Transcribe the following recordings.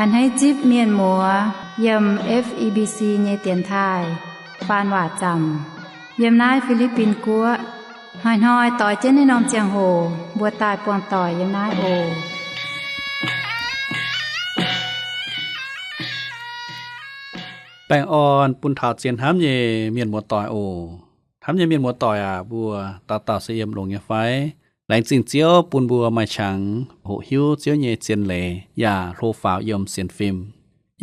A'hneiv zipv mienh muoz yiem F E B C nyei dienx taaih faan waac zaamc yiem naaiv Fi^li^bin Guoqv. Hnoi-hnoi doix jienv naaiv norm ziangh hoc mbuo daaih buangh doic yiem naaiv oc. Baengh orn bun taux zien hnamv nyei mienh muoz-doic oc. Hnamv nyei mienh muoz-doic aac, mbuo dauh dauh se yiem longx nyei fai? Laengz zingh Ziouv bun mbuo maaih qangx hoqc hiuv Ziouv nyei zien leiz yaac hlo faaux yiem sienx fim.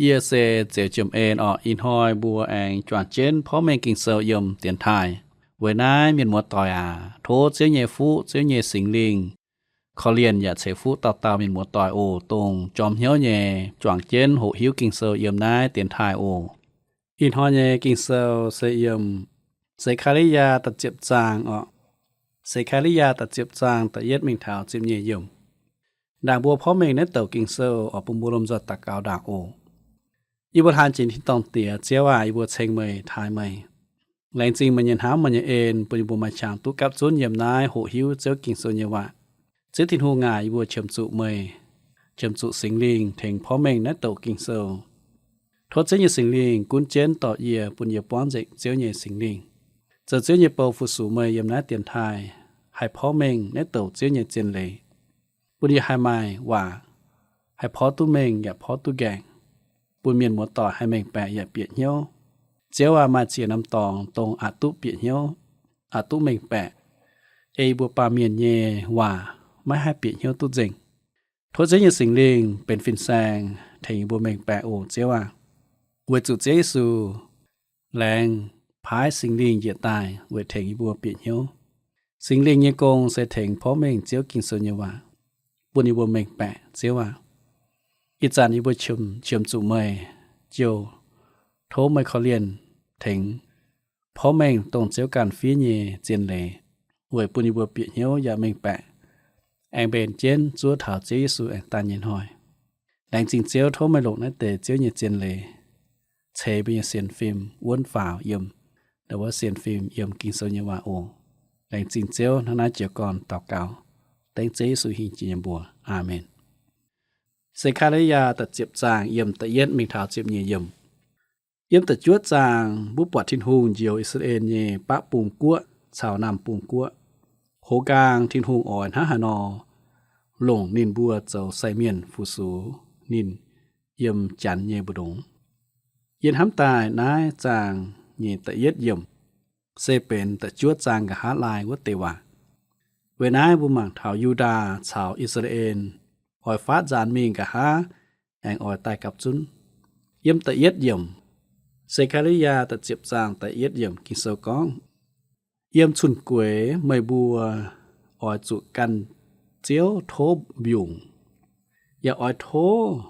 Yie se Zeux Jiem En orqc. Ih hnoi mbuo aengx juangc jienv porv mengh Ging-Sou yiem dienx taaih. Weic naaiv mienh muoz-doic aac, tov Ziouv nyei fuqv, Ziouv nyei Singx Lingh korv-lienh yaac ceix fuqv dauh dauh mienh muoz-doic oc, dongh jorm hnyouv nyei juangc jienv hoqc hiuv Ging-Sou yiem naaiv dienx taaih oc. Ih hnoi nyei Ging-Sou se yiem Se^kaa^li^yaa da'ziepc zaang orqc. Se^kaa^li^yaa da'ziepc zaang da'yietv mingh taux ziepc nyeic yiemc. Ndaangc mbuo porv mengh naaiv douc Ging-Sou oix bun mbuo lomh nzoih daux gaux ndaangc oc. Yie mbuo hlaang jiex tin-dorngh Diex, Ziouv aac, yie mbuo ceng meih, taaih meih. Laengz zingh meih nyei hnamv, meih nyei en, bun yie mbuo maaih qangx duqv gapv zunv yiem naaiv hoqc hiuv Ziouv Ging-Sou nyei waac. Ziouv Tin-Hungh aac, yie mbuo qiemx zuqc meih, qiemx zuqc Singx Lingh tengx porv mengh naaiv douc Ging-Sou. Tov Ziouv nyei Singx Lingh gunv jienv dorh yie, bun yie buangv nzengc Ziouv nyei Singx Lingh, zoux Ziouv nyei bou fu-sux meih yiem naaiv dienx taaih, haih porv mengh naaiv douc Ziouv nyei zien leiz, bun yie haih maaih waac, haih porv duqv mengh yaac porv duqv nqaengc, bun mienh muoz-doic haih mengh baeqc yaac bieqc hnyouv. Ziouv aac, maaih ziex norm dorngx dongh aqc duqv bieqc hnyouv, aqc duqv mengh baeqc, ei mbuo baamh mienh nyei waac maiv haih bieqc hnyouv duqv nzengc. Tov Ziouv nyei Singx Lingh benx fin-saeng tengx yie mbuo mengh baeqc oc, Ziouv aac. Weic zuqc Ziouv Yesu laengz paaiv Singx Lingh njiec daaih weic tengx yie mbuo bieqc hnyouv. Singx Lingh nyei gong se tengx porv mengh Ziouv Ging-Sou nyei waac, bun yie mbuo mengh baeqc, Ziouv aac. Ih zanc yie mbuo qiemx, qiemx zuqc meih, Ziouv, tov meih korv-lienh tengx porv mengh dongh Ziouv ganh fiev nyei zien leiz, weic bun yie mbuo bieqc hnyouv yaac mengh baeqc, aengx mbenc jienv zuov taux Ziouv Yesu aengx daaih nyei hnoi. Laengz zingh Ziouv, tov meih longc naaiv deix Ziouv nyei zien leiz ceix mbuo nyei sienx fim wuonv faaux yiem, ndau wuov sienx fim yiem Ging-Sou nyei waac oc. Laengz zingh Ziouv. Hnangv naaiv jiez gorn daux gaux dengv Ziouv Yesu hingh jiex nyei mbuox. Aamen. Se^kaa^li^yaa da'ziepc zaang yiem da'yietv mingh taux ziepc nyeic yiemc. Yiem da'juov zaang mbuo buatc Tin-Hungh njoux I^saa^laa^en nyei baqv bung guoqv caux naamh bung guoqv. Hoz nqaang Tin-Hungh oix hnangv haaix nor longc ninh mbuo zoux sai mienh fu-sux ninh yiem Janx nyei mbu'ndongx. Yie hnamv daaih naaiv zaang nyei da'yietv yiemc se benx da'juov zaang nqa'haav laai wuov deix waac. Weic naaiv mbuo mangc taux Yu^ndaa caux I^saa^laa^en oix faatv nzaanx mingh nqa'haav aengx oix daaih gapv zunv. Yiem da'yietv yiemc, Se^kaa^li^yaa da'ziepc zaang da'yietv yiemc Ging-Sou gorngv, Yiem cun-gueix meih mbuo oix zuqc gan Ziouv tov mbiungc, yaac oix tov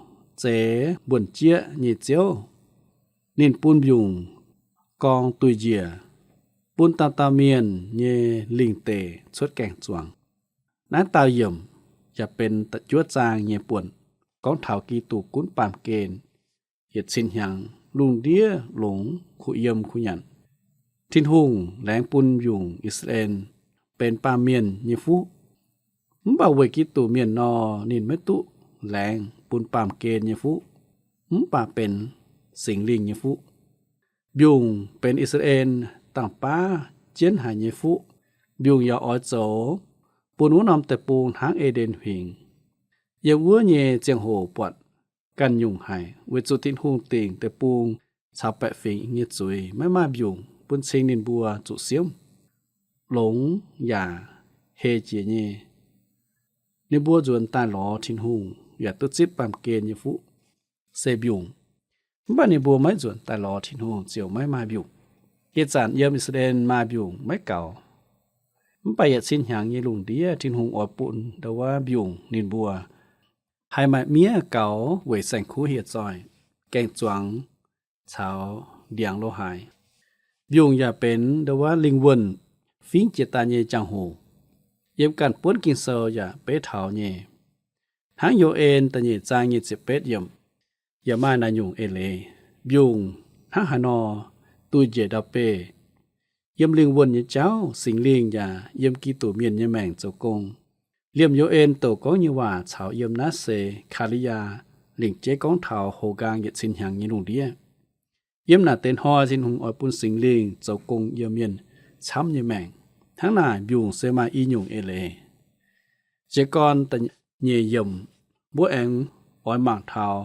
zeix mbuonx-jieqv nyei Ziouv. Ninh bun mbiungc gorng duih njiec, bun dauh dauh mienh nyei lingh deic cuotv gaeng-zuangx. Naaiv dauh yiemc yaac benx da'juov zaang nyei buonc, gorngv taux Giduc gunv baamh gen yietc cin hnyangx, lungh ndiev longx kuh yiem kuh nyanc. Tin-Hungh laengz bun mbiungc I^saa^laa^en benx baamh mienh nyei fuqv. Mv baac weic Giduc mienh nor, ninh maiv duqv laengz bun baamh gen nyei fuqv, mv baac benx Singx Lingh nyei fuqv. Mbiungc benx I^saa^laa^en dangh baav jienv haic nyei fuqv. Mbiungc yaac oix zoux bun wuov norm deic-bung hnangv E^nden Huingx. Yiem wuov nyei ziangh hoc buatc ganh nyungc haic, weic zuqc Tin-Hungh dingc deic-bung caux baeqc fingx nyei zuiz maiv maaih mbiungc bun cing ninh mbuo zuqc siemv, longx yaac hei jiex nyei. Ninh mbuo nzuonx daaih lorz Tin-Hungh yaac duqv zipv baamh gen nyei fuqv se mbiungc. Mv baac ninh mbuo maiv nzuonx daaih lorz Tin-Hungh ziouc maiv maaih mbiungc. Ih zanc yiem I^saa^laa^en maaih mbiungc maiv gaux. Mv baac yietc cin hnyangx nyei lungh ndiev Tin-Hungh oix bun ndau wuov mbiungc ninh mbuo haih maaih miev gaux weic saeng-kuv hieh zoih, gaeng-zuangx caux ndiangx lo haaix. Mbiungc yaac benx ndau wuov lingh wuonh fingv jiex daaih nyei jangx-hoc. Yiem ganh buonv Ging-Sou yaac beiv taux nyei. Hnangv Yo^en da'nyeic zaang nyei ziepc betv yiemc yaac maaih naaiv nyungc eix leiz. Mbiungc hnangv haaix nor duih njiec ndau-beih, yiem lingh wuonh nyei jauv Singx Lingh yaac yiem Giduc mienh nyei maengc zoux gong. Liemh Yo^en douc gorngv nyei waac caux yiem naaiv Se^kaa^li^yaa lingc jeiv gorngv taux houx nqaang yietc cin hnyangx nyei lungh ndiev. Yiem naaic deix hnoi Tin-Hungh oix bun Singx Lingh zoux gong yiem mienh camv nyei maengc. Hnangv naaic mbiungc se maaih i nyungc eix leiz. Jiez gorn da'nyeic yiemc, mbuo aengx oix mangc taux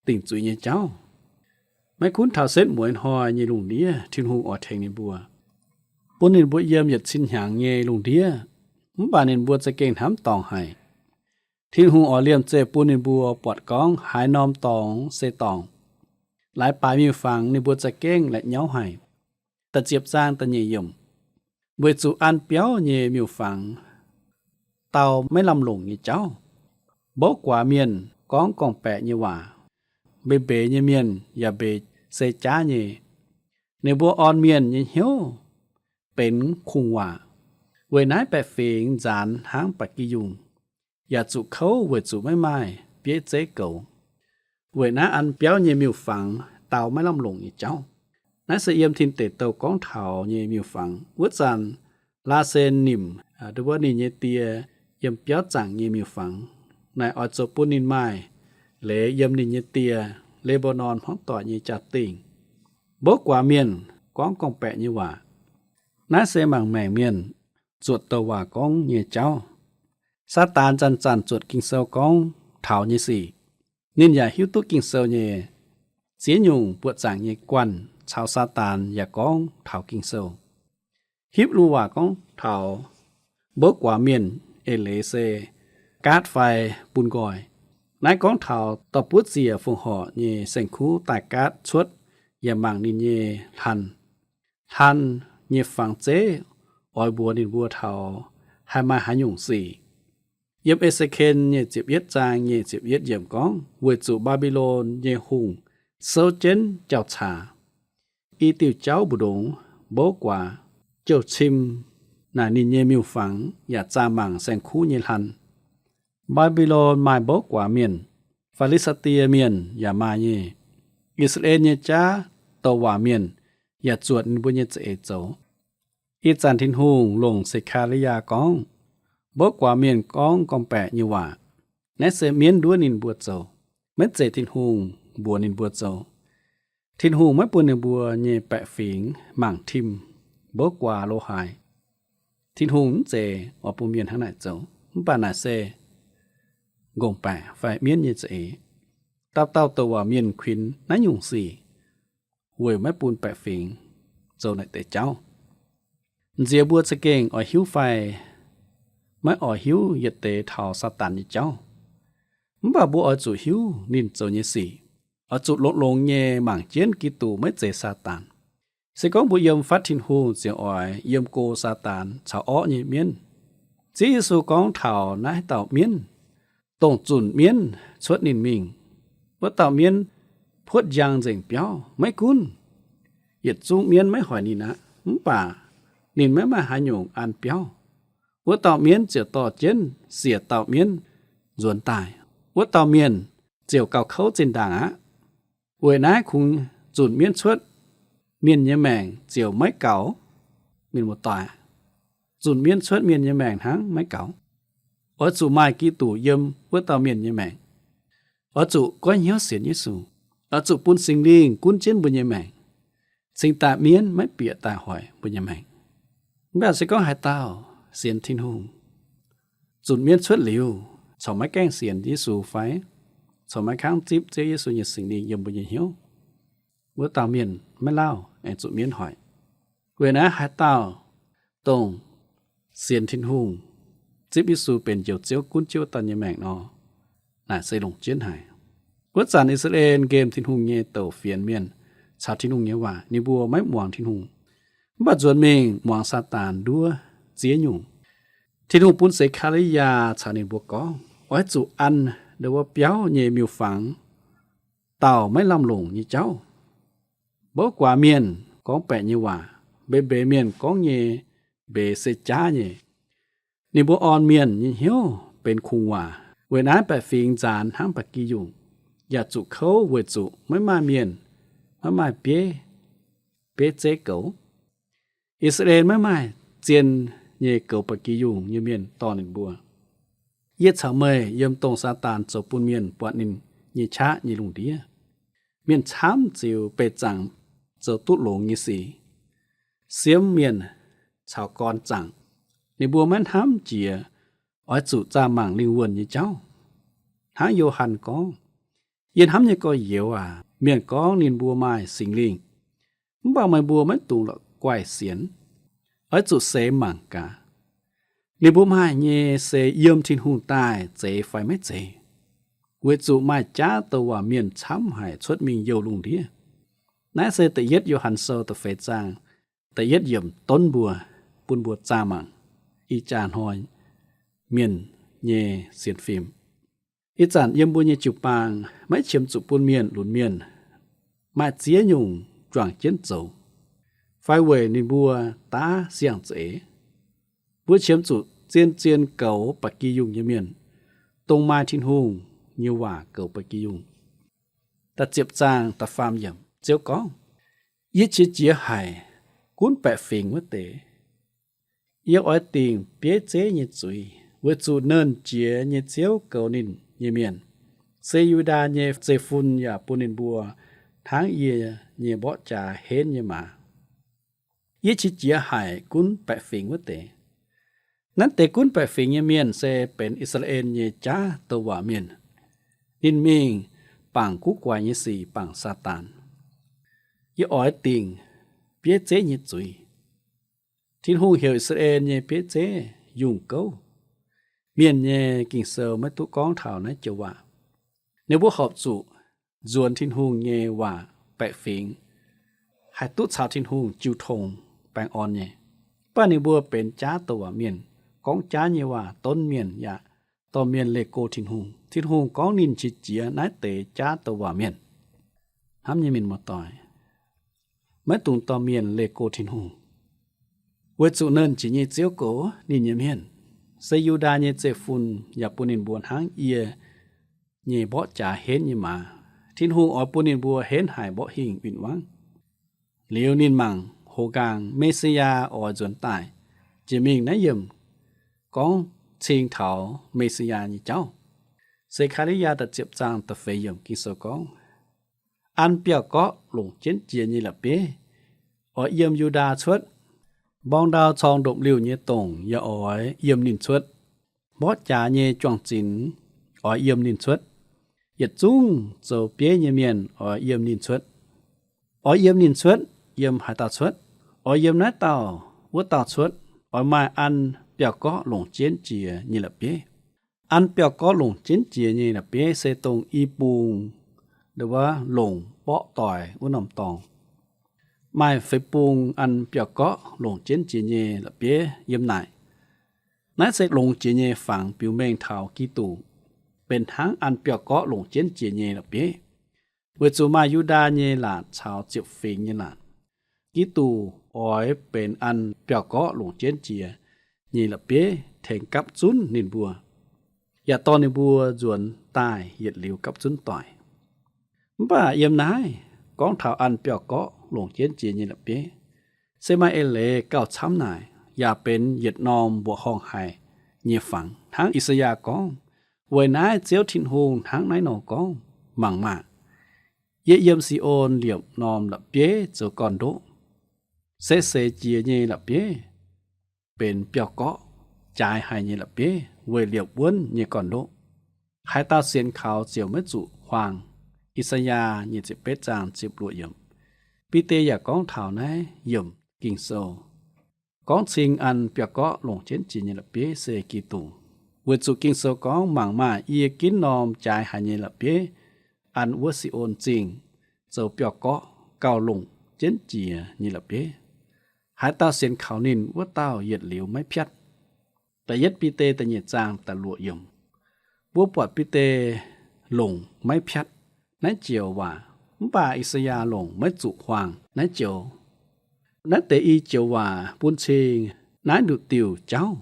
dingc zuiz nyei jauv. Maiv gunv taux setv mueiz hnoi nyei lungh ndiev, Tin-Hungh oix tengx ninh mbuo, bun ninh mbuo yiem yietc cin hnyangx nyei lungh ndiev, mv baac ninh mbuo za'gengh hnamv dorngc haic. Tin-Hungh oix liemh zeih bun ninh mbuo buatc gorngv haaix norm dorngx se dorngc. Laaix baaix miuc-fangx ninh mbuo za'gengh laengz nyauv haic. Da'ziepc zaang da'nyeic yiemc, weic zuqc an biauv nyei miuc-fangx dau maiv lamh longc nyei jauv. Mbouv guaax mienh gorngv gorngv-baeqc nyei waac. Mbeix mbeix nyei mienh yaac mbeix se jaav nyei. Ninh mbuo orn mienh nyei hnyouv benx kungx-waac. Weic naaiv baeqc fingx nzaanx hnangv ba'gi yungh, yaac zuqc kouv weic zuqc maiv maaih bieiv zeiv goux. Weic naaiv an biauv nyei miuc-fangx dau maiv lamh longc nyei jauv. Naaiv se yiem Tin Deic Douh gorngv taux nyei miuc-fangx. Wuov zanc laasen nimc, wuov ninh nyei die yiem biauv zaangc nyei miuc-fangx. Naaic oix zoux bun ninh maaih leiz yiem ninh nyei die, Le^mba^norn hmuangv doic nyei jaa-dingh. Mbouv guaax mienh gorngv gorngv-baeqc nyei waac. Naaiv se mangc maengc mienh zuotc douc waac gorngv nyei jauv. Saadaan zanc-zanc zuotc Ging-Sou gorngv taux nyei sic. Ninh yaac hiuv duqv Ging-Sou nyei ziex nyungc buoqc zaangc nyei guanh caux Saadaan yaac gorngv taux Ging-Sou. Hipv^lu waac gorngv taux mbouv guaax mienh eix leiz se gaatv fai bun nqoi. Naaiv gorngv taux dorh buov ziec fongc horc nyei saeng-kuv daaih gaatv cuotv yaac mangc ninh nyei hlan. Hlan nyei fangx zeiv oix mbuox ninh mbuo taux haih maaih haaix nyungc sic. Yiem E^se^ken nyei ziepc yietv zaang nyei ziepc yietv yiemc gorngv, weic zuqc Mbaa^mbi^lon nyei hungh souv jienv jauv-caax, i diuh jauv mbu'ndongx mbouv guaax, jouh cim naaic ninh nyei miuc-fangx yaac zaah mangc saeng-kuv nyei hlan. Mbaa^mbi^lon maaih mbouv guaax mienh, Fi^li^saa^die Mienh yaac maaih nyei. I^saa^laa^en nyei jaav douc waac mienh yaac zuotc ninh mbuo nyei za'eix zoux. Ih zanc Tin-Hungh longc Se^kaa^li^yaa gorngv, mbouv guaax mienh gorngv gorngv-baeqc nyei waac. Naaiv se mienv nduov ninh mbuo zoux, maiv zeiz Tin-Hungh mbuox ninh mbuo zoux. Tin-Hungh maiv bun ninh mbuo nyei baeqc fingx mangc tim mbouv guaax lo haaix. Tin-Hungh mv zeiz oix bun mienh hnangv naaic zoux, mv baac naaic se nqongh baeqc fai mienv nyei za'eix. Dauh dauh douc waac mienh kuinx naaiv nyungc sic weic maiv bun baeqc fingx zoux naaic deix jauv. Nziex mbuo za'gengh oix hiuv fai maiv oix hiuv yietc deix taux Saadaan nyei jauv, mv baac mbuo oix zuqc hiuv ninh zoux nyei sic, oix zuqc longx-longx nyei mangc jienv Giduc maiv zeiz Saadaan. Se gorngv mbuo yiem fatv Tin-Hungh ziouc oix yiem go Saadaan caux orqv nyei mienv. Ziouv Yesu gorngv taux naaiv dauh mienv, dongh zunc mienv cuotv ninh mingh. Wuov dauh mienv puotv njang nzengc biauv, maiv gunv yietc zungv mienv maiv hoic ninh aqv, mv baac ninh maiv maaih haaix nyungc an biauv. Wuov dauh mienv ziouc dorh jienv siec dauh mienv nzuonx daaih. Wuov dauh mienh ziouc gauh kouv zinh ndaangc aqv. Weic naaiv kungx zunc mienv cuotv mienh nyei maengc ziouc maiv gaux. Mienh muoz-doic, zunc mienv cuotv mienh nyei maengc hnangv maiv gaux. Oix zuqc maaih Giduc yiem wuov dauh mienh nyei maengc. Oix zuqc goiv hnyouv sienx Yesu. Oix zuqc bun Singx Lingh gunv jienv mbuo nyei maengc, cingx daaih mienv maiv bieqc daaih hoic mbuo nyei maengc. Mv baac se gorngv haaix dauh sienx Tin-Hungh, zunc mienv cuotv liuz, corc maiv gaengh sienx Yesu fai corc maiv kangv zipv Ziouv Yesu nyei Singx Lingh yiem mbuo nyei hnyouv, wuov dauh mienh maiv lauh aengx zuqc mienv hoic. Weic naaiv haaix dauh dongh sienx Tin-Hungh, zipv Yesu benx Njoux Ziouv gunv jienv wuov dauh nyei maengc nor, naaic se longc jienv haic. Wuov zanc I^saa^laa^en nqemh Tin-Hungh nyei douc fienx mienh caux Tin-Hungh nyei waac, ninh mbuo maiv muangx Tin-Hungh, mv baac nzuonx mingh muangx Saadaan nduov ziex nyungc. Tin-Hungh bun Sekariyaa caux ninh mbuo gorngv, oix zuqc an ndau wuov biauv nyei miuc-fangx dauh maiv lamh longc nyei jauv. Mbouv guaax mienh gorngv baeqc nyei waac, mbeix mbeix mienh gorngv nyei mbeix se jaav nyei. Ninh mbuo orn mienh nyei hnyouv benx kungx waac. Weic naaiv baeqc fingx nzaanx hnangv ba'gi yungh, yaac zuqc kouv weic zuqc maiv maaih mienh, maiv maaih bieiv, bieiv zeiv goux. I^saa^laa^en maiv maaih zien nyei goux ba'gi yungh nyei mienh dorh ninh mbuo. Yie caux meih yiem dongh Saadaan zoux bun mienh buatc ninh nyei qaqv nyei lungh ndiev. Mienh camv ziux beih zaangc zoux duqv longx nyei sic, siemv mienh caux gorn zaangc. Ninh mbuo maiv hnamv jiex oix zuqc zaah mangc lingh wuonh nyei jauv. Hnangv Yo^han gorngv, yie hnamv nyei gorx-youz aac, mienh gorngv ninh mbuo maaih Singx Lingh, mv baac meih mbuo maiv dungx la'guaih sienx. Oix zuqc seix mangc gaax. Ninh mbuo maaih nyei se yiem Tin-Hungh daaih zeiz fai maiv zeiz, weic zuqc maaih jaav douc waac mienh camv haic cuotv mingh youh lungh ndiev. Naaiv se da'yietv Yo^han Sou da'feix zaang da'yietv yiemc donv mbuo, bun mbuo zaah mangc ih jaax hnoi mienh nyei sienx fim. Ih zanc yiem mbuo nyei jiu-baang maiv qiemx zuqc bun mienh lunx mienh maaih ziex nyungc juangc jienv zoux, fai weic ninh mbuo daav siang-za'eix. Mbuo qiemx zuqc zien-zien goux ba'gi yungh nyei mienh, dongh maaih Tin-Hungh nyei waac goux ba'gi yungh. Da'ziepc zaang da'faam yiemc, Ziouv gorngv, yie qiex jiez haic gunv baeqc fingx wuov deix. Yie oix dingc bieiv zeiv nyei zuiz, weic zuqc Nernh Jiex nyei Ziouv goux ninh nyei mienh. Se Yu^ndaa nyei zeiv-fun yaac bun ninh mbuo hnangv yie nyei mborqv jaax henv nyei maaz. Yie qiex jiez haic gunv baeqc fingx wuov deix. Naaiv deix gunv baeqc fingx nyei mienh se benx I^saa^laa^en nyei jaav douc waac mienh. Ninh mingh bangc guv guaix nyei sic, bangc Saadaan. Yie oix dingc bieiv zeiv nyei zuiz. Tin-Hungh heuc I^saa^laa^en nyei bieiv zeiv yungh gouv. Mienh nyei Ging-Sou maiv duqv gorngv taux naaiv joux waac. Ninh mbuo horpc zuqc nzuonx Tin-Hungh nyei waac baeqc fingx, haih duqv caux Tin-Hungh jiu tong baengh orn nyei. Mv baac ninh mbuo benx jaav douc waac mienh, gorngv jaav nyei waac donv mienh yaac dorh mienh leih go Tin-Hungh. Tin-Hungh gorngv ninh qiex jiez naaiv deix jaav douc waac mienh. Hnamv nyei mienh muoz-doic, maiv dungx dorh mienh leih go Tin-Hungh, weic zuqc Nernh Jiex nyei Ziouv goux ninh nyei mienh. Se Yu^ndaa nyei zeiv-fun yaac bun ninh mbuo hnangv yie nyei mborqv jaax henv nyei maaz. Tin-Hungh oix bun ninh mbuo henv haic mborqv hingh win-wangv. Liuz ninh mangc houx nqaang, Me^si^yaa oix nzuonx daaih. Jiex mingh naaiv yiemc gorngv cing taux Me^si^yaa nyei jauv. Se^kaa^li^yaa da'ziepc zaang da'feix yiemc Ging-Sou gorngv, an biauv-gorqv longc jienv jiex nyei la'bieiv oix yiem Yu^ndaa cuotv. Mborng ndau corng ndopv-liuh nyei dongc yaac oix yiem ninh cuotv. Mborqv jaax nyei juang-zinx oix yiem ninh cuotv. Yietc zungv zoux bieiv nyei mienh oix yiem ninh cuotv. Oix yiem ninh cuotv, yiem haaix dauh cuotv? Oix yiem naaiv dauh wuov dauh cuotv. Oix maaih an biauv-gorqv longc jienv jiex nyei la'bieiv. An biauv-gorqv longc jienv jiex nyei la'bieiv se dongh i bung, wuov longc borqv doic wuov norm dorngx. Maaih feix bung an biauv-gorqv longc jienv jiex nyei la'bieiv yiem naaic. Naaiv se longx jiex nyei fangx biux mengh taux Giduc benx hnangv an biauv-gorqv longc jienv jiex nyei la'bieiv. Weic zuqc maaih Yu^ndaa nyei laatc caux ziepc fingx nyei laatc. Giduc oix benx an biauv-gorqv longc jienv jiex nyei la'bieiv tengx gapv zunv ninh mbuo, yaac dorh ninh mbuo nzuonx daaih yietc liuz gapv zunv doic. Mv baac yiem naaiv gorngv taux an biauv-gorqv longc jienv jiex nyei la'bieiv, se maaih eix leiz gauh camv naaic, yaac benx yietc norm mbuoqc horngh haic nyei fangx. Hnangv I^saa^yaa gorngv, Weic naaiv Ziouv Tin-Hungh hnangv naaiv nor gorngv, Mangc maah! Yie yiem Si^on liepc norm la'bieiv zoux gorn-ndoqv. Se seix jiex nyei la'bieiv benx biauv-gorqv, jaaix haic nyei la'bieiv weic liepc wuonv nyei gorn-ndoqv. Haaix dauh sienx kaux ziouc maiv zuqc huaang. I^saa^yaa nyic ziepc betv zaang ziepc luoqc yiemc. Bide yaac gorngv taux naaiv yiemc Ging-Sou gorngv cing an biauv-gorqv longc jienv jiex nyei la'bieiv se Giduc. Weic zuqc Ging-Sou gorngv, Mangc maah! Yie ginv norm jaaix haic nyei la'bieiv an wuov Si^on Zingh zoux biauv-gorqv gauh longc jienv jiex nyei la'bieiv. Haaix dauh sienx kaux ninh, wuov dauh yietc liuz maiv piatv. Da'yietv Bide da'nyeic zaang da'luoqc yiemc. Mbuo buatc Bide longc maiv piatv naaiv joux waac, mv baac I^saa^yaa longc maiv zuqc huaang naaiv joux. Naaiv deix i joux waac bun cing naaiv nduqc diuh jauv.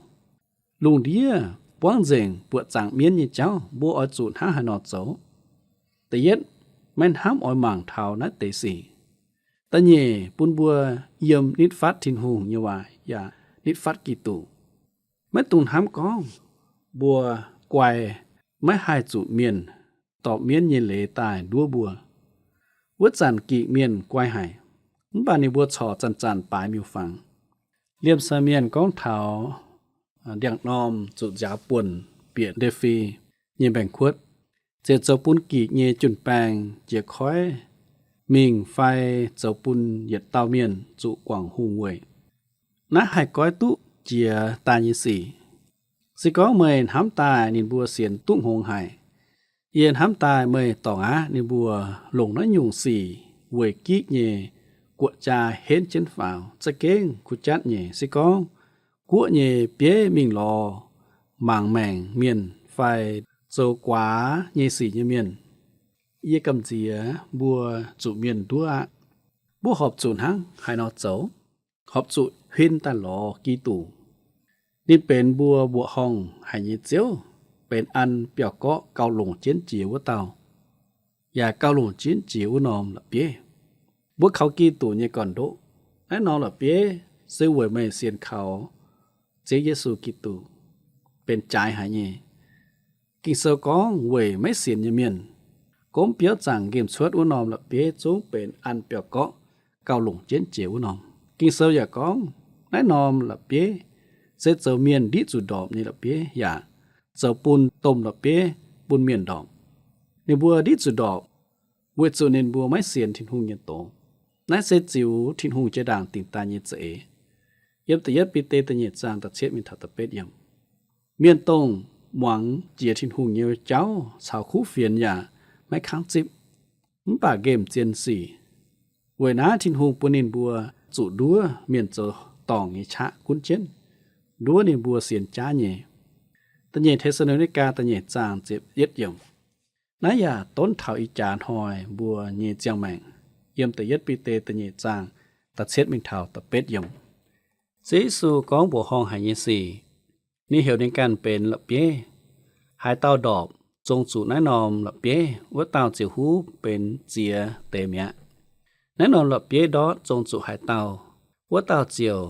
Lungh ndiev buangv nzengc buoqc zaangc mienv nyei jauv, mbuo oix zuqc hnangv haaix nor zoux? Da'yietv, maiv hnamv oix mangc taux naaiv deix sic. Da'nyeic, bun mbuo yiem nitv fatv Tin-Hungh nyei waac yaac nitv fatv Giduc. Maiv dungx hnamv gorngv mbuo guai maiv haih zuqc mienh dorh mienv nyei leiz daaih nduov mbuo. Wuov zanc Gikc mienh guai haic, mv baac ninh mbuo corc zanc-zanc baaix miuc-fangx. Liemh Sou Mienh gorngv taux ndiangx-normh zuqc nziaaux buonc bieqc Nephi nyei mbaengx-kuotv, ziouc zoux bun Gikc nyei jun-baeng jiez koiv mingh fai zoux bun yietc dauh mienh zuqc guangc hungh weic. Naaiv haih goiv duqv jiex daaih nyei sic. Se gorngv meih hnamv daaih ninh mbuo sienx duqv hngongx haic. Yie hnamv daaih meih dorngc aqv, ninh mbuo longc naaiv nyungc sic weic Gikc nyei guoqv-jaa henv jienv faaux, za'gengh kuh jatv nyei. Se gorngv guoqv nyei bieiv mingh lorz mangc maengc mienh fai zoux guaax nyei sic nyei mienh, yie gamh nziex mbuo zuqc mienh nduov aqv. Mbuo horpc zuqc hnangv haaix nor zoux? Horpc zuqc huin daaih lorz Giduc. Ninh benx mbuo mbuoqc horngh haic nyei Ziouv, benx an biauv-gorqv gauh longc jienv jiex wuov dauh, yaac gauh longc jienv jiex wuov norm la'bieiv. Mbuo kaux Giduc nyei gorn-ndoqv, naaiv norm la'bieiv se weic meih sienx kaux Ziouv Yesu Giduc benx jaaix haic nyei. Ging-Sou gorngv weic maiv sienx nyei mienh, gomv biauv zaangc nqemh cuotv wuov norm la'bieiv zungv benx an biauv-gorqv gauh longc jienv jiex wuov norm. Ging-Sou yaac gorngv naaiv norm la'bieiv se zoux mienh ndiqv zuqc ndorpc nyei la'bieiv, yaac zoux bun domh la'bieiv bun mienh ndorpc. Ninh mbuo ndiqv zuqc ndorpc weic zuqc ninh mbuo maiv sienx Tin-Hungh nyei doz. Naaiv se ziux Tin-Hungh jiex ndaangc dingc daaih nyei za'eix. Yiem da'yietv Bide da'nyeic zaang da'cietv mingh taux da'betv yiemc. Mienh dongh muangx jiex Tin-Hungh nyei jauv caux kuv fienx yaac maiv kangv zipv, mv baac nqemh zien sic. Weic naaiv Tin-Hungh bun ninh mbuo zuqc nduov mienh zoux dorngc nyei qaqv gunv jienv, nduov ninh mbuo sienx jaav nyei. Da'nyeic Te^saa^lo^ni^gaa da'nyeic zaang ziepc yietv yiemc. Naaiv yaac donv taux ih jaax hnoi mbuo nyei ziangh maengc. Yiem da'yietv Bide da'nyeic zaang da'cietv mingh taux da'betv yiemc. Ziouv Yesu gorngv mbuoqc horngh haic nyei sic. Ninh heuc ninh ganh benx la'bieiv. Haaix dauh ndorpc zong zuqc naaiv norm la'bieiv, wuov dauh ziouc huv benx ziex deix mi'aqv. Naaiv norm la'bieiv ndortv zong zuqc haaix dauh, wuov dauh ziouc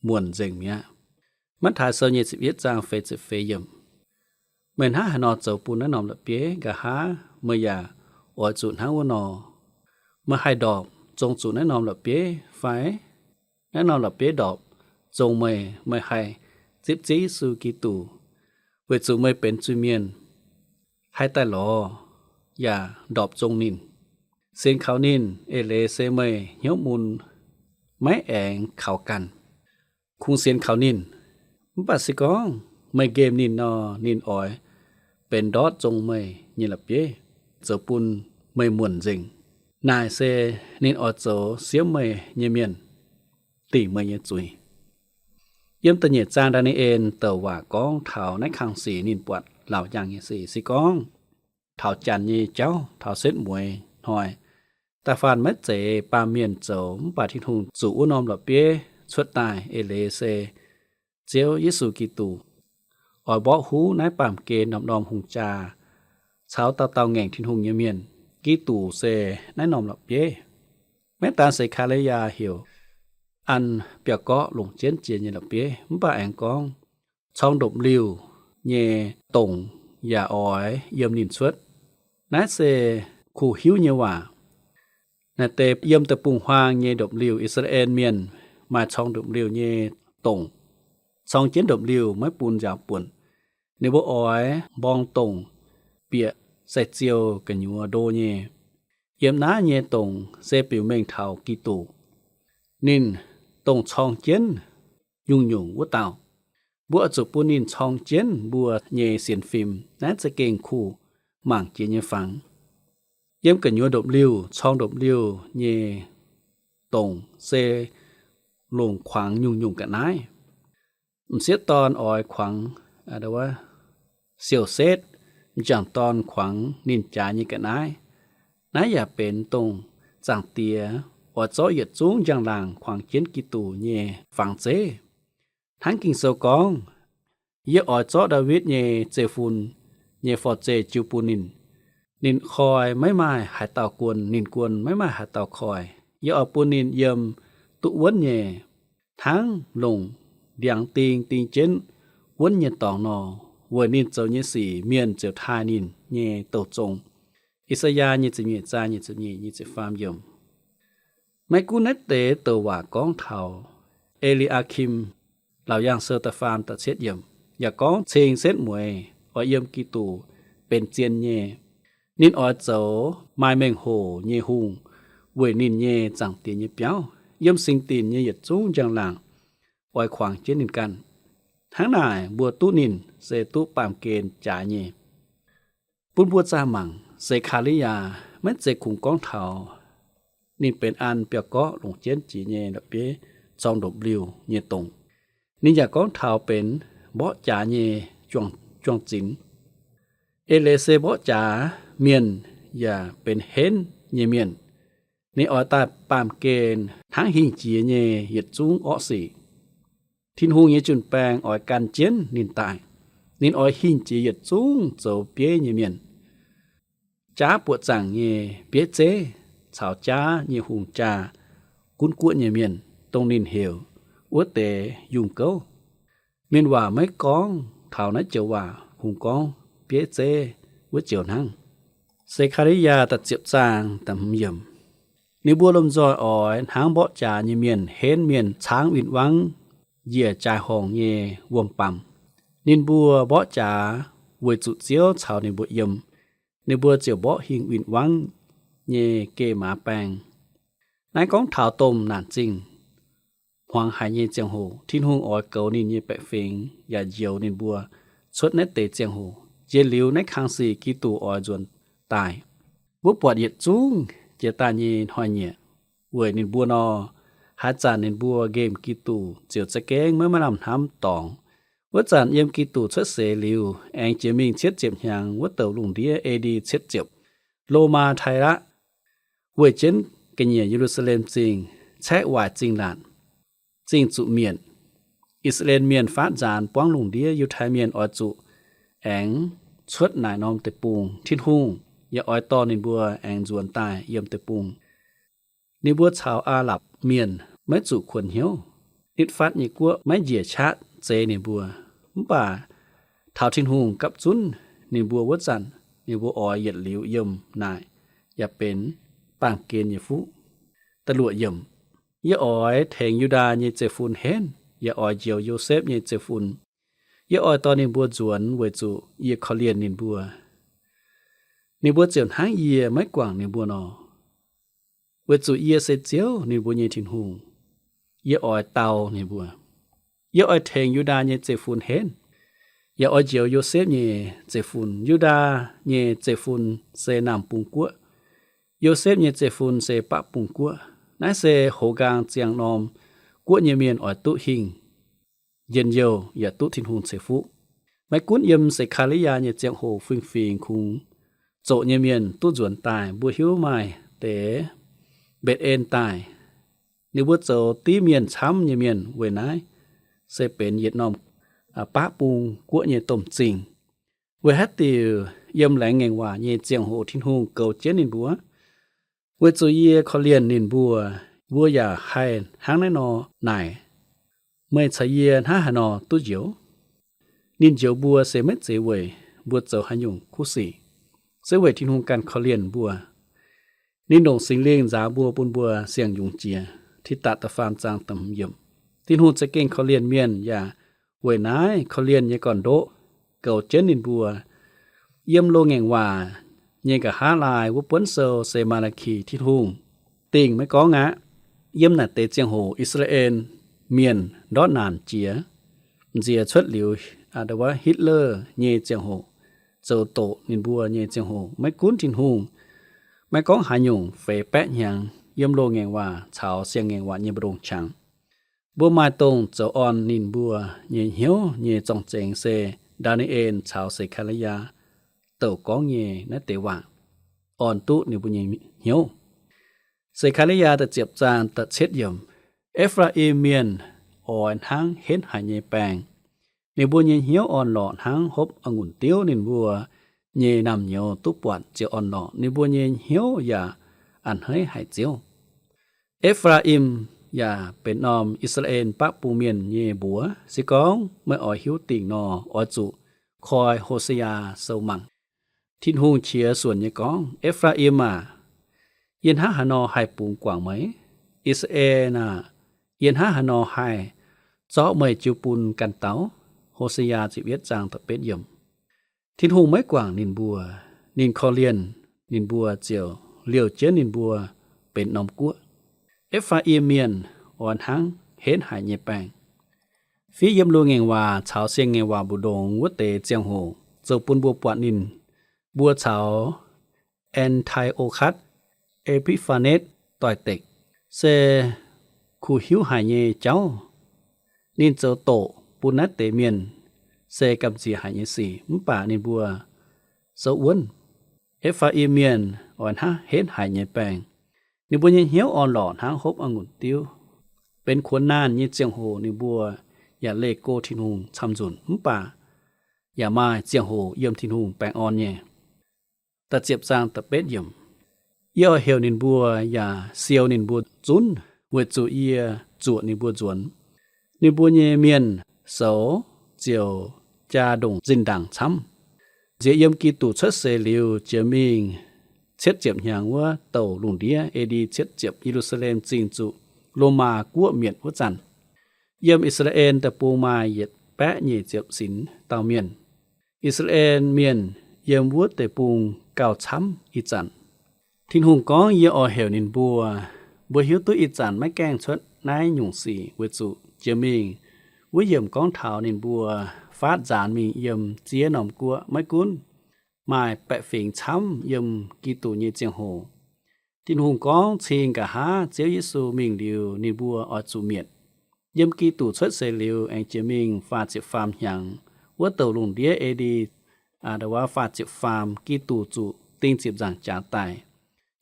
muonc nzengc mi'aqv. Matv^taai Sou nyei ziepc yietv zaang feix ziepc feix yiemc. Meih hnangv haaix nor zoux bun naaiv norm la'bieiv? Nqa'haav meih yaac oix zuqc hnangv wuov nor. Meih haih ndorpc zong zuqc naaiv norm la'bieiv fai? Naaiv norm la'bieiv ndorpc zong meih, meih haih zipv Ziouv Yesu Giduc weic zuqc meih benx zuiz-mienh, haih daaih lorz yaac ndorpc zong ninh. Sienx kaux ninh eix leiz se meih hnyouv mun maiv aengx kaux ganh. Kungx sienx kaux ninh. Mv baac se gorngv meih nqemh ninh nor, ninh oix benx ndortv zong meih nyei la'bieiv, zoux bun meih muonc nzengc. Naaic se ninh oix zoux siemv meih nyei mienh, dingc meih nyei zuiz. Yiem da'nyeic zaang Ndaa^ni^en douc waac gorngv taux naaiv kang sic ninh buatc laauc njang nyei sic. Se gorngv taux janx nyei jauv, taux setv mueiz hnoi, da'faanh maiv zeiz baamh mienh zoux, mv baac Tin-Hungh zuqc wuov norm la'bieiv cuotv daaih eix leiz se Ziouv Yesu Giduc. Oix mborqv huv naaiv baamh gen norm-norm hungh jaa caux dauh dauh ngaengc Tin-Hungh nyei mienh. Giduc se naaiv norm la'bieiv. Maiv daan Sekaa^li^yaa heuc an biauv-gorqv longc jienv jiex nyei la'bieiv, mv baac aengx gorngv corng ndopv-liuh nyei dongc yaac oix yiem ninh cuotv. Naaiv se kuh hiuv nyei waac. Naaiv deix yiem deic-bung-huaang nyei ndopv-liuh, I^saa^laa^en Mienh maaih corng ndopv-liuh nyei dongc. Corng jienv ndopv-liuh maiv bun nziaaux buonc. Ninh mbuo oix mborng dongc bieqc sai-ziouh gu'nyuoz ndo nyei. Yiem naaiv nyei dongc se biux mengh taux Giduc. Ninh dongh corng jienv nyungc-nyungc wuov dauh. Mbuo oix zuqc bun ninh corng jienv mbuo nyei sienx fim. Naaiv za'gengh kuh mangc jiex nyei fangx. Yiem gu'nyuoz ndopv-liuh, corng ndopv-liuh nyei dongc se longc kuangx nyungc-nyungc ga'naaiv. M'sieqv dorn oix kuangx siou-setv, m'jangc dorn kuangx ninh jaaix nyei ga'naaiv. Naaiv yaac benx dongh Zaangc Diex oix zorqv yietc zungv njang-laangc kuangx jienv Giduc nyei fangx zeiv. Hnangv Ging-Sou gorngv, Yie oix zorqv Ndaawitv nyei zeiv-fun nyei forv-zeih jiu bun ninh. Ninh koi maiv maaih haaix dauh guon, ninh guon maiv maaih haaix dauh koi. Yie oix bun ninh yiem duqv wuonv nyei, hnangv longc ndiangx-ding ding jienv wuonv nyei dorngx nor. Weic ninh zoux nyei sic mienh ziouc taaih ninh nyei douh zong. I^saa^yaa nyic ziepc nyeic zaang nyic ziepc nyeic, nyic ziepc faam yiemc. Maiv gunv naaiv deix douc waac gorngv taux E^li^aa^kim, Laauc Yaangh Sou da'faam da'cietv yiemc, yaac gorngv cing setv mueiz oix yiem Giduc benx zien nyei. Ninh oix zoux maaih mengh hoc nyei hungh weic ninh nyei Zaangc Diex nyei biauv, yiem singx dinc nyei yietc zungv njang-laangc oix kuangx jienv ninh ganh. Hnangv naaic mbuo duqv ninh se duqv baamh gen jaaix nyei. Bun mbuo zaah mangc, Se^kaa^li^yaa maiv zeiz kungx gorngv taux ninh benx an biauv-gorqv longc jienv jiex nyei la'bieiv corng ndopv-liuh nyei dongc. Ninh yaac gorngv taux benx mborqv jaax nyei juang-zinx. Eix leiz se mborqv jaax mienh yaac benx henv nyei mienh. Ninh oix daaih baamh gen hnangv hingh jiex nyei yietc zungv orqv sic. Tin-Hungh nyei jun-baeng oix gan jienv ninh daaih. Ninh oix hingh jiex yietc zungv zoux bieiv nyei mienh. Jaav buoqc zaangc nyei bieiv zeiv caux jaav nyei hungh jaa gunv guoqv nyei mienh, dongh ninh heuc wuov deix yungh gouv. Mienh waac maiv gorngv taux naaiv joux waac, kungx gorngv bieiv zeiv wuov joux hnangv. Se^kaa^li^yaa da'ziepc zaang da'hmz yiemc. Ninh mbuo lomh nzoih oix hnangv mborqv jaax nyei mienh henv mienh caangv win-wangv njiec jaai-horngc nyei wuom-baamc. Ninh mbuo mborqv jaax weic zuqc Ziouv caux ninh mbuo yiem. Ninh mbuo ziouc mborqv hingh win-wangv nyei geh maaz baeng. Naaiv gorngv taux domh naanc zingh hmuangx haic nyei ziangh hoc, Tin-Hungh oix goux ninh nyei baeqc fingx yaac njoux ninh mbuo cuotv naaiv deix ziangh hoc. Njien-liuz naaiv kang sic Giduc oix nzuonx daaih. Mbuo buatc yietc zungv jiex daaih nyei hnoi-nyieqc weic ninh mbuo nor, haaix zanc ninh mbuo nqemh Giduc ziouc za'gengh maiv maaih lamh hnamv dorngc. Wuov zanc yiem Giduc cuotv seix liuz, aengx jiex mingh cietv ziepc hnyangx wuov douc lungh ndiev A D cietv ziepc, Lomaa Tailatv weih jienv ga'nyiec Ye^lu^saa^lem Zingh, caeqv waaic zingh laatc, zingh zuqc mietc. I^saa^laa^en Mienh faatv nzaanx buangv lungh ndiev, Yiutai Mienh oix zuqc aengx cuotv naaic norm deic-bung. Tin-Hungh yaac oix dorh ninh mbuo aengx nzuonx daaih yiem deic-bung. Ninh mbuo caux Aa^lapc Mienh maiv zuqc kuonx hnyouv. Nitv fatv nyei guoqv maiv njiec qaqv zeix ninh mbuo. Mv baac taux Tin-Hungh gapv zunv ninh mbuo wuov zanc, ninh mbuo oix yietc liuz yiem naaic yaac benx baamh gen nyei fuqv. Da'luoqc yiemc. Yie oix tengx Yu^ndaa nyei zeiv-fun henv, yaac oix njoux Yosepv nyei zeiv-fun. Yie oix dorh ninh mbuo nzuonx weic zuqc yie korv-lienh ninh mbuo. Ninh mbuo ziouc hnangv yie maiv guangc ninh mbuo nor. Weic zuqc yie se Ziouv, ninh mbuo nyei Tin-Hungh. Yie oix dau ninh mbuo. Yie oix tengx Yu^ndaa nyei zeiv-fun henv, yaac oix njoux Yosepv nyei zeiv-fun. Yu^ndaa nyei zeiv-fun se Naamh Bung Guoqv. Yosepv nyei zeiv-fun se Baqv Bung Guoqv. Naaiv se hoz nqaang ziangh norm guoqv nyei mienh oix duqv hingh njien-youh yaac duqv Tin-Hungh ceix fuqv. Maiv gunv yiem Se^kaa^li^yaa nyei ziangh hoc fingx-fingx kungx zoqc nyei mienh duqv nzuonx daaih. Mbuo hiuv maaih deix Mbetc^en daaih. Ninh mbuo zoux div mienh camv nyei mienh. Weic naaiv se benx yietc norm, aa, Baqv Bung Guoqv nyei domh zingh. Weic haaix diuc yiem Laengz Ngaengc Waac nyei ziangh hoc Tin-Hungh goux jienv ninh mbuo? Weic zuqc yie korv-lienh ninh mbuo. Mbuo yaac haih hnangv naaiv nor naaic, meih caux yie hnangv haaix nor duqv njoux? Ninh njoux mbuo se maiv zeiz weic mbuo zoux haaix nyungc kuv sic. Se weic Tin-Hungh ganh korv-lienh mbuo. Ninh longc Singx Lingh nzaaux mbuo bun mbuo siang-yungz jiex. Tidatc da'faam zaang da'hmz yiemc. Tin-Hungh za'gengh korv-lienh mienh yaac weic naaiv korv-lienh nyei gorn-ndoqv goux jienv ninh mbuo. Yiem Loz-Ngaengc Waac nyei nqa'haav laai wuov buonv sou se Maa^laa^ki. Tin-Hungh dingh maiv gorngv aqv. Yiem naaic deix ziangh hoc I^saa^laa^en Mienh ndortv naanc jiex, nziex cuotv liuz, aa, ndo wuov Hitler nyei ziangh hoc, zoux doqc ninh mbuo nyei ziangh hoc, maiv gunv Tin-Hungh maiv gorngv haaix nyungc feix baeqv hnyangx yiem Loz-Ngaengc Waac caux Siang-Ngaengc Waac nyei mbu'ndongx qangx. Mbuo maaih dongh zoux orn ninh mbuo nyei hnyouv nyei zorng-zengx se Ndaa^ni^en caux Se^kaa^li^yaa douc gorngv nyei naaiv deix waac orn duqv ninh mbuo nyei hnyouv. Se^kaa^li^yaa da'ziepc zaang da'cietv yiemc. E^faa^im Mienh oix hnangv henv haic nyei baengh. Ninh mbuo nyei hnyouv orn-lorqc hnangv hopv a'ngunc diuv. Ninh mbuo nyei naamh nyouz duqv buatc ziouc orn-lorqc. Ninh mbuo nyei hnyouv yaac a'hneiv haic Ziouv. E^faa^im yaac benx norm I^saa^laa^en Baqv Bung Mienh nyei mbuox. Se gorngv meih oix hiuv dingc nor, oix zuqc koi Ho^se^yaa Sou mangc. Tin-Hungh qiex suonc nyei gorngv, E^faa^im aah! Yie hnangv haaix nor haih bungx guangc meih? I^saa^laa^en aah! Yie hnangv haaix nor haih zorqv meih jiu bun ganh dauh? Ho^se^yaa ziepc yietv zaang da'betv yiemc. Tin-Hungh maiv guangc ninh mbuo. Ninh korv-lienh ninh mbuo ziouc liouh jienv ninh mbuo benx norm guoqv. E^faa^im Mienh oix hnangv henv haic nyei baengc. Fiv yiem Loz-Ngaengc Waac caux Siang-Ngaengc Waac mbu'ndongx wuov deix ziangh hoc zoux bun mbuo buatc ninh mbuo caux An^ti^o^katc E^pi^faa^netv doix-dekc, se kuh hiuv haic nyei jauv. Ninh zoux doqc bun naaiv deix mienh se gamh nziex haic nyei sic, mv baac ninh mbuo souv wuonv. E^faa^im Mienh oix hnangv henv haic nyei baengc. Ninh mbuo nyei hnyouv orn-lorqc hnangv hopv a'ngunc diuv. Benx kuonx naanh nyei ziangh hoc ninh mbuo yaac leih go Tin-Hungh camv-nzunc, mv baac yaac maaih ziangh hoc yiem Tin-Hungh baengh orn nyei. Da'ziepc zaang da'betv yiemc. Yie oix heuc ninh mbuo yaac siou ninh mbuo zunv, weic zuqc yie zuoqc ninh mbuo nzuonx. Ninh mbuo nyei mienh soux ziouc jaa ndongc zinh ndaangc camv. Nziex yiem Giduc cuotv seix liuz jiex mingh cietv ziepc hnyangx wuov douc lungh ndiev, A D cietv ziepc, Ye^lu^saa^lem Zingh zuqc Lomaa Guoqv mietc wuov zanc, yiem I^saa^laa^en Deic-Bung maaih yietc baeqv nyic ziepc sinx dauh mienh. I^saa^laa^en Mienh yiem wuov deic-bung gauh camv ih zanc. Tin-Hungh gorngv, Yie oix heuc ninh mbuo. Mbuo hiuv duqv ih zanc maiv gaengh cuotv naaiv nyungc sic weic zuqc jiex mingh wuov yiemc gorngv taux ninh mbuo faatv nzaanx mingh yiem ziex norm guoqv. Maiv gunv maaih baeqc fingx camv yiem Giduc nyei ziangh hoc, Tin-Hungh gorngv cing nqa'haav Ziouv Yesu mingh liuz ninh mbuo oix zuqc mietc. Yiem Giduc cuotv seix liuz aengx jiex mingh faah ziepc faam hnyangx wuov douc lungh ndiev, A D, aa, faah ziepc faam, Giduc zuqc ding ziepc nzaangc jaax daic.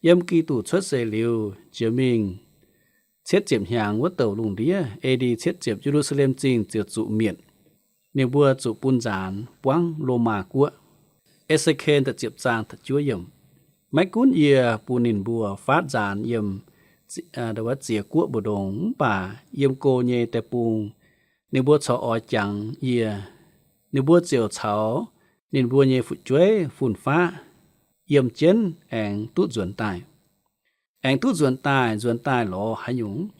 Yiem Giduc cuotv seix liuz jiex mingh cietv ziepc hnyangx wuov douc lungh ndiev, A D cietv ziepc, Ye^lu^saa^lem Zingh ziouc zuqc mietc. Ninh mbuo zuqc bun nzaanx buangv Lomaa Guoqv. E^se^ken da'ziepc zaang da'juov yiemc. Maiv gunv yie bun ninh mbuo faatv nzaanx yiem, aa, ziex guoqv mbu'ndongx, mv baac yiem go nyei deic-bung ninh mbuo corc oix jangx yie. Ninh mbuo ziouc caux ninh mbuo nyei fu'jueiv fun-faqv yiem jienv aengx duqv nzuonx daaih. Aengx duqv nzuonx daaih, nzuonx daaih lorz haaix nyungc?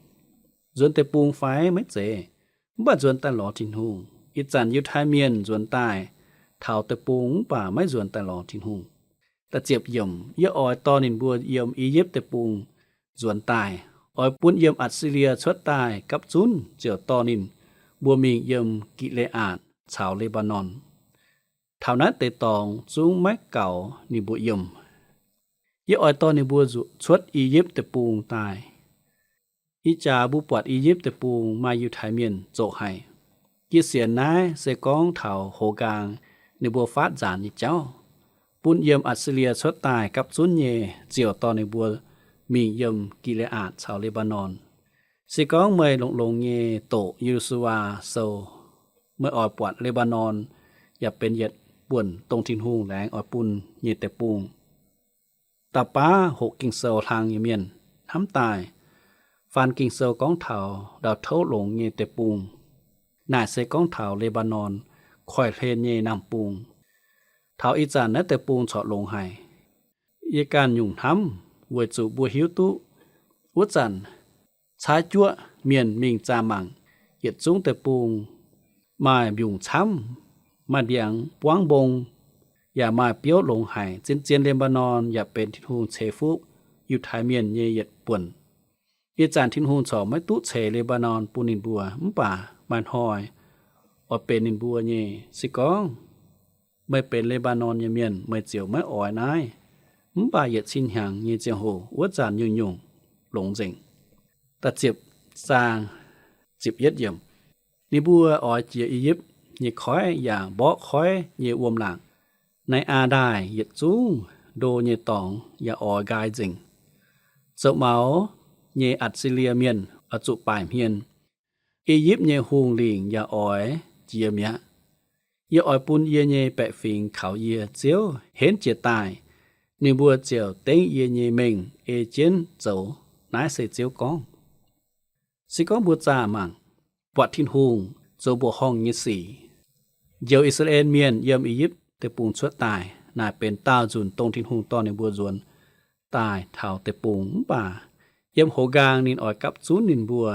Nzuonx deic-bung fai? Maiv zeiz. Mv baac nzuonx daaih lorz Tin-Hungh. Ih zanc Yiutai Mienh nzuonx daaih taux deic-bung mv baac maiv nzuonx daaih lorz Tin-Hungh. Da'ziepc yiemc. Yie oix dorh ninh mbuo yiem I^yipv Deic-Bung nzuonx daaih, oix bun yiem Atc^si^lie cuotv daaih gapv zunv ziouc dorh ninh mbuo mingh yiem Gi^le^aatc caux Le^mbaa^norn. Taux naaiv deix dorngx zungv maiv gaux ninh mbuo yiem. Yie oix dorh ninh mbuo cuotv I^yipv Deic-Bung daaih. Ih jaax mbuo buatc I^yipv Deic-Bung maaih Yiutai Mienh zoqc haic. Jiex sienx naaiv se gorngv taux hoz nqaang ninh mbuo faatv nzaanx nyei jauv, bun yiem Atc^si^lie cuotv daaih gapv zunv nyei ziouc dorh ninh mbuo mingh yiem Gi^le^aatc caux Le^mbaa^norn. Se gorngv meih longx-longx nyei doqc Ye^lu^saa^lem Sou, meih oix buatc Le^mbaa^norn yaac benx yietc buonc dongh Tin-Hungh laengz oix bun nyei deic-bung. Da'baav hoqc Ging-Sou hlang nyei mienh hnamv daaih, faan Ging-Sou gorngv taux ndau-touv longx nyei deic-bung. Naaic se gorngv taux Le^mbaa^norn koiv-hlen nyei naamh bung. Taux ih zanc naaiv deic-bung corc longx haic. Yie ganh nyungc hnamv weic zuqc mbuo hiuv duqv wuov zanc caaiv juoqv mienh mingh zaah mangc yietc zungv deic-bung maaih mbiungc camv, maaih ndiangx buangv mbong, yaac maaih biouv longx haic. Zien-zien Le^mbaa^norn yaac benx Tin-Hungh ceix fuqv Yiutai Mienh nyei yietc buonc. Ih zanc Tin-Hungh corc maiv duqv ceix Le^mbaa^norn bun ninh mbuo, mv baac maaih hnoi oix benx ninh mbuo nyei. Se gorngv meih benx Le^mbaa^norn nyei mienh, meih ziouc maiv oix naaiv. Mv baac yietc cin hnyangx nyei ziangh hoc wuov zanc nyungc-nyungc longx nzengc. Da'ziepc zaang, ziepc yietv yiemc. Ninh mbuo oix jiex I^yipv nyei koiv yaac mborqv koiv nyei wuom-laangc. Naaiv aa ndaaih yietc zungv ndo nyei dorngx yaac oix nqaai nzengc. Zoux maux nyei Atc^si^lie Mienh oix zuqc baaic hmien. I^yipv nyei hungh lingc yaac oix jiex mi'aqv. Yie oix bun yie nyei baeqc fingx kaux yie. Ziouv henv jiez daaih, ninh mbuo ziouc dengv yie nyei mengh ei jienv zoux. Naaiv se Ziouv gorngv. Se gorngv mbuo zaah mangc, buatc Tin-Hungh zoux mbuoqc horngh nyei sic, njoux I^saa^laa^en Mienh yiem I^yipv Deic-Bung cuotv daaih. Naaic benx daauh nzunc dongh Tin-Hungh dorh ninh mbuo nzuonx daaih taux deic-bung. Mv baac yiem hoz nqaang ninh oix gapv zunv ninh mbuo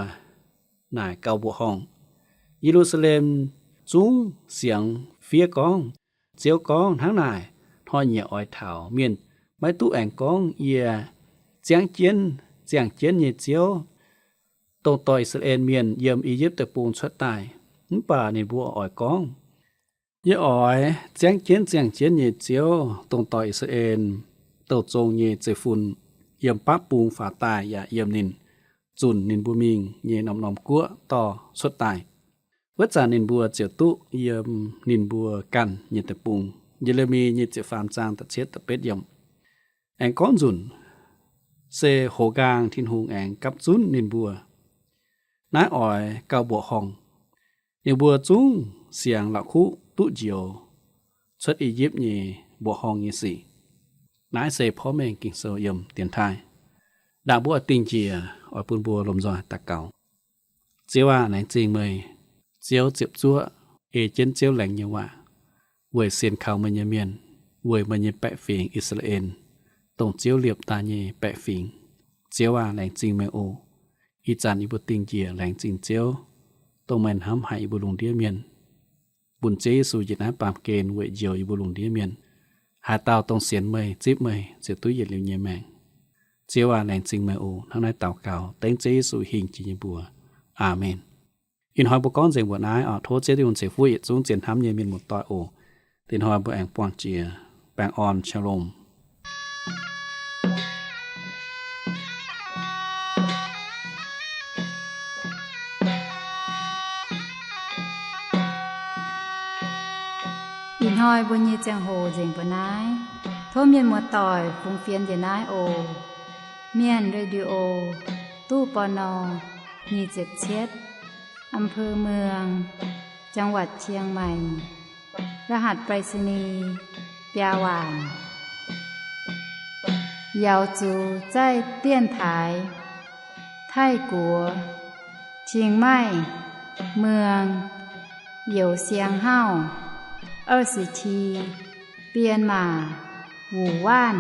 naaic gauh mbuoqc horngh. Ye^lu^saa^lem zungv siangx fiev gorngv, Ziouv gorngv, Hnangv naaic, hnoi-nyieqc oix taux, mienh maiv duqv aengx gorngv, Yie ziangv jienv ziangh jienv nyei Ziouv, dongh dorh I^saa^laa^en Mienh yiem I^yipv Deic-Bung cuotv daaih. Mv baac ninh mbuo oix gorngv, Yie oix ziangv jienv ziangh jienv nyei Ziouv, dongh dorh I^saa^laa^en douh zong nyei zeiv-fun yiem baqv bung faaux daaih yaac yiem ninh zunc ninh mbuo mingh nyei norm-norm guoqv dorh cuotv daaih. Wuov zanc ninh mbuo ziouc duqv yiem ninh mbuo ganh nyei deic-bung. Ye^le^mi nyei ziepc faam zaang da'cietv da'betv yiemc. Aengx gorngv nzunc se hoz nqaang Tin-Hungh aengx gapv zunv ninh mbuo. Naaiv oix gauh mbuoqc horngh. Ninh mbuo zungv siangx la'kuqv duqv njoux cuotv I^yipv nyei mbuoqc horngh nyei sic. Naaiv se porv mengh Ging-Sou yiem dienx taaih. Ndaangc mbuo oix dingh njiec, oix bun mbuo lomh nzoih daux gaux. Ziouv aac, laengz zingh meih. Ziouv ziepc zuoqv ei jienv Ziouv laengz nyei waac weic sienx kaux meih nyei mienh, weic meih nyei baeqc fingx, I^saa^laa^en, dongh Ziouv liepc daaih nyei baeqc fingx. Ziouv aac, laengz zingh meih oc. Ih zanc yie mbuo dingh njiec laengz zingh Ziouv, dongh meih hnamv haic yie mbuo lungh ndiev mienh, bun Ziouv Yesu njiec naaiv baamh gen weic njoux yie mbuo lungh ndiev mienh, haaix dauh dongh sienx meih, zipv meih, ziouc duqv yietc liuz nyei maengc. Ziouv aac, laengz zingh meih oc. Hnangv naaiv daux gaux dengv Ziouv Yesu hingh jiex nyei mbuox. Aamen. Ih hnoi mbuo gorngv nzengc mbuoqc naaiv oc. Tov Ziouv Tin-Hungh ceix fuqv yietc zungv zien hnamv nyei mienh muoz-doic oc. Dinh hnoi mbuo aengx buangh jiex baengh orn, shalom. Ih hnoi mbuo nyei ziangh hoc nzengc mbuoqc naaiv. Tov mienh muoz-doic fungx fienx njiec naaiv oc. Mienh Radio, ตู้ ปณ. nyic ziepc cietv, อำเภอเมือง จังหวัดเชียงใหม่ รหัสไปรษณีย์ biaa waanc. 咬竹在电台，泰国清迈 เมือง 有香号 二十七 编码 五万